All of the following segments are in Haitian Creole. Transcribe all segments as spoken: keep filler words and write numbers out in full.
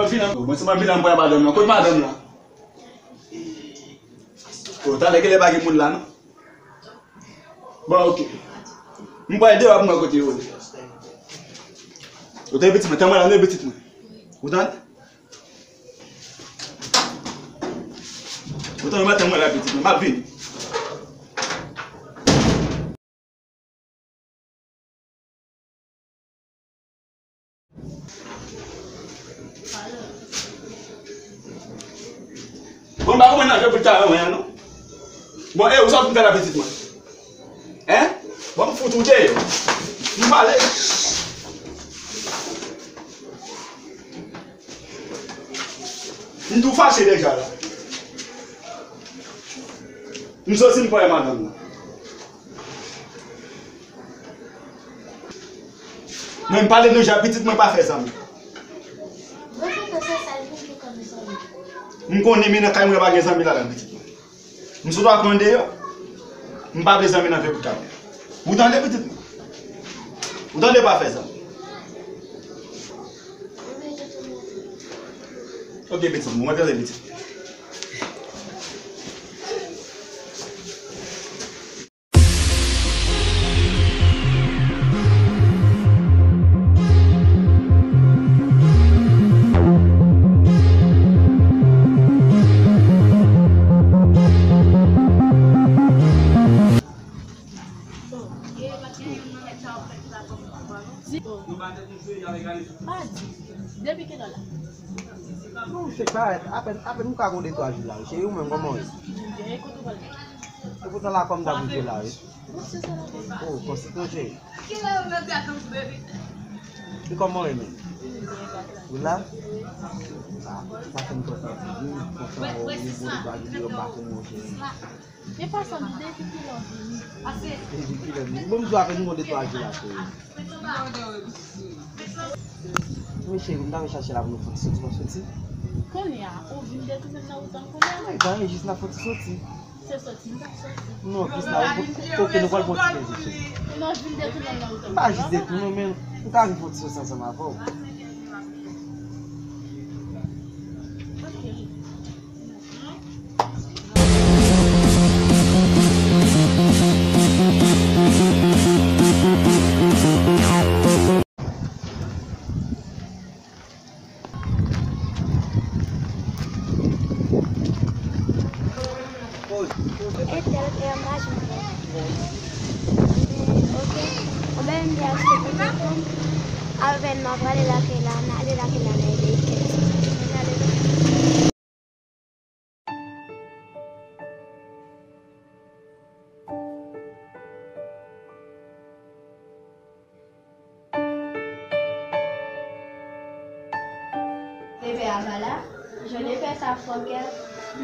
Vin an, mwen se mwen vin an, mwen madanm nan. Kote madanm nan? O, talè genlè pa gen moun la, non? Bon, oke. M pral deyò pou m wè kote yo ye. Ou tande pitit mwen, tann mwen la, non, pitit mwen. Ou tande? Ou tande, tann mwen la, pitit mwen, m ap vini. Bon, m pa konprann nan jwe pou l ta renmen an, non. Bon, e, ou sa fin fè la pitit mwen? Hein? Bon, m fout ou deyò. M pale. M tou fache deja la. M soti m pran madanm nan. Mwen m pale nou jan pitit mwen pa fè zanmi. M konnen men nan kay mwen pa gen zanmi ladan pitit mwen. M sot ap pran deyò. M pa vle zanmi nan vye bout kay mwen. Ou tande pitit mwen? Ou tande pa fè zanmi. Ok pitit mwen, mwen tande pitit mwen. Depi kilè la? Non, se parèt, apèn, apèn ou ka gon de twa jou la, wi, cheri, ou menm, kòman w ye? E poutan la kòm ta pou jwe la, wi. Oh, konsi ton cheri. E kòman w ye menm? Ou la? Ah, sa fè m kontan, wi, kontan wè w, wi, bon, de twa jou yo, m pa konn w, cheri. Men pa sa, depi kilè w vini? Depi kilè m vini? Bon, m di w apèn m gon de twa jou la, cheri. Wi, cheri, m t al chache la pou nou fon ti soti, nou soti. Kounye a, ou vin detounen nan wout la kounye a? Wi, tann jis n ap fon ti soti. Se soti, m t ap soti. Non, plis la, ou, ok, nou pral fon ti plezi, cheri. Non, vin detounen nan wout la. M pa jis detounen, men m ka vin fon ti soti ansanm avè w. Ok. Entèl, e angaje m. Ok. Ou byen, m te achte pou tonton. Avè m, m ap ale lakay la, m ale lakay la nan de kèt. Bebe a pa la? Jan bebe sa fò kè.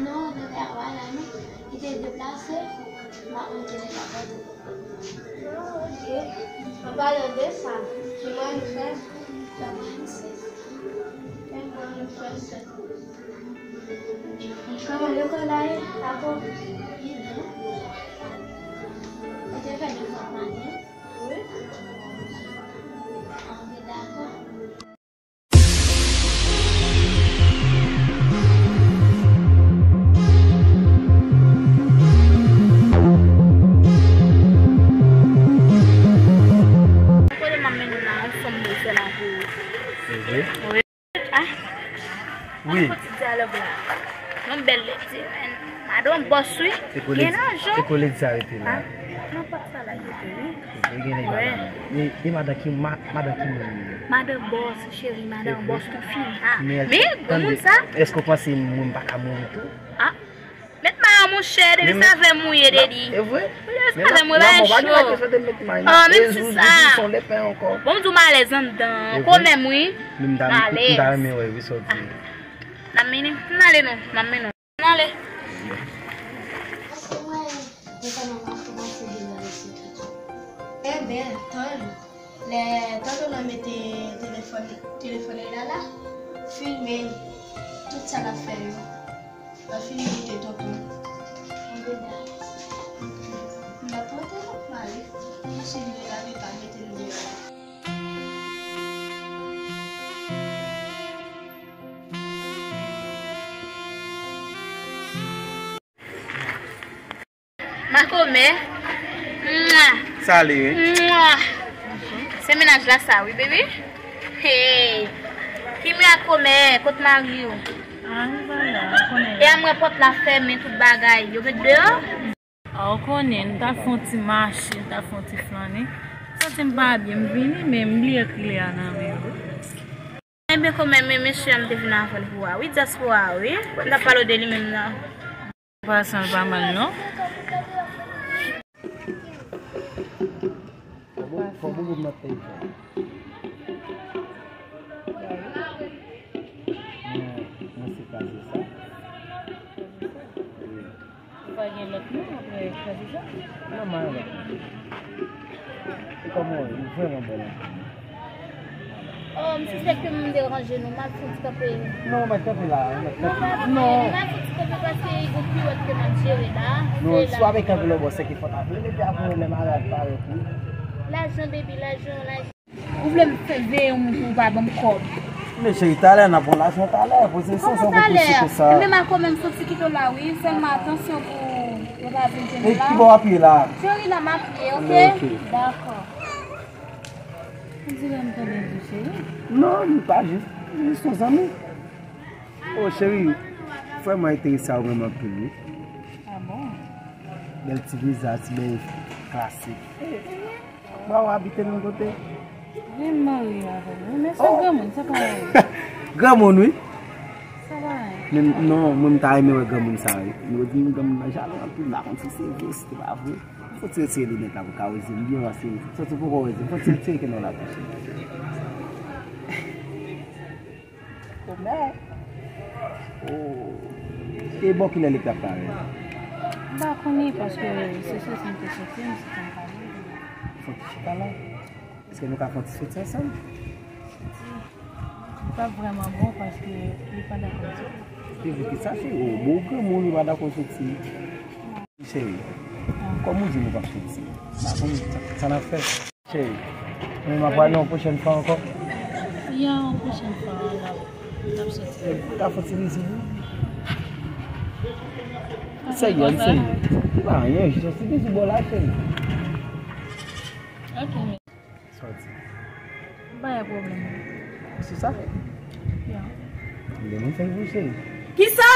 Non, bebe a pa la non. Li te deplase. M ap montre l la. Ah, ok. An palan de sa, ki mwen nou fè? Ki mwen nou fè? Ki mwen nou fè? Kòman lekòl la ye? Dakò? Li byen. Ou te fè devwa maten? Wi. Anben dakò. Kote m ap mennen w la, yon fanm bezwen la pou ou. Wi. Ah. Wi. Yon ti dyalòg la. Yon bèl ledi, men. Madan bòs, wi. Gen lajan. E ko ledi sa rete la? Ah, nan pòt sa la, rete, wi. Wi, gen nèg la. Men, e madan ki, ma-, madan ki moun li ye? Madan bòs, cheri, madan bòs, tout fini. Ah, men, granmoun sa. Èske w panse mwen m pa ka mouri tou? Ah. Met mayo monchè, depi sa fè mouye, Dedi. E vre? Depi sa fè mouye, bagay cho. Ah, menm si sa. Bon, m di w m alèz anndan. Kò menm, wi. M alèz. Ah. N ap mennen. N ale non. N ap mennen. N ale. Enben, tann. Lè tonton nan mete telefòn, telefòn li la la, filme l, tout sa l ap fè yo. L ap filme l te tonton. Anben da. M ap pote l ap mare. Si l vle lave pa mete l deyò la. Makomè. Mwa. Sa li, wi. Mwa. Se mennaj la sa, wi, baby. Hey. Kimia komè, kot mari w? Ah, li pa la, ou konnen. E a mwen pòt la fèmen, tout bagay. Yo met deyò? Ah, ou konnen, m t al fè yon ti mache, m t al fè yon ti flannen. Santi m pa byen, m vini, men m bliye kle a nan men m. Ebyen, kanmenm, men mesye a m te vin avè l pou a, wi, dyaspora, wi. M t ap pale w de li menm nan. Pasan l pa mal, non. Fò bobo, fò bobo m nan peyi fò. Mwen, mwen se kraze sa. Wi. Ou pa gen lòt non apre kraze sa? Non, m pa gen lòt non. E kòman w ye? M vrèman bèl anpil. Oh, m sispèk ke m deranje nou, m ap fouti kanpe. Non, mèt kanpe la, mèt kanpe. Non, m ap fouti kanpe paske e gon piwèt ke m ap jere la. Non, si w ap kanpe lòbò, se ki fòt ap rele, epi apre lè malad parèt, wi. Lajan, baby, lajan, lajan. Ou vle m fè veye yon moun pou w pa ban m kòb? Men cheri, talè n ap pran lajan talè, poze yon sou pou kouche konsa. Kòman talè? Men makomè m soti kite w la, wi. Sèlman atansyon pou yo pa vin jwenn ou la. E ki bò w ap ye la? Cheri, la m ap ye, oke? Oke. Dakò. On dirait m tande di cheri. Non, m pa jis, jis yon zanmi. Oh, cheri, vrèman enterese a ou menm anpil, wi. Ah bon? Bèl ti vizaj, ti bèl klasik. Ba w abite menm kote? Vin marye avè m, wi, men se granmoun, se pa... Granmoun, wi. Sa va. Men non, mwen m ta renmen wè granmoun sa, wi. Nou di m granmoun nan jalou anpil, m pa konn si se vre, si se pa vre. Fò ti retire linèt la pou ka wè zye m byen, paske m santi m poko wè zye m. Fò ti retire kenò la tou. Komè. Oh. E bò kilè li t ap parèt? M pa konnen paske se soti m te soti, m soti m pale. Fò ti chita la. Èske nou ka fè yon ti soti ansanm? Li pa vrèman bon paske li pa dakò soti. Te vre ki sa, cheri? Oh, bon granmoun li pa dakò soti. Cheri, kòm ou di nou p ap soti, m pa konn sa, sa n ap fè. Cheri, men m ap wè nou yon pwochèn fwa ankò. Ya, yon pwochèn fwa, n ap, n ap soti. Ka fè ti mizik, wi. Sèyè, sèyè. Li pa anyen, jis yon ti mizik bò la, cheri. Ok. Sòti. M pa gen pwoblèm. Sou sa? Ya. Mwen menm fè l pou cheri. Kisa?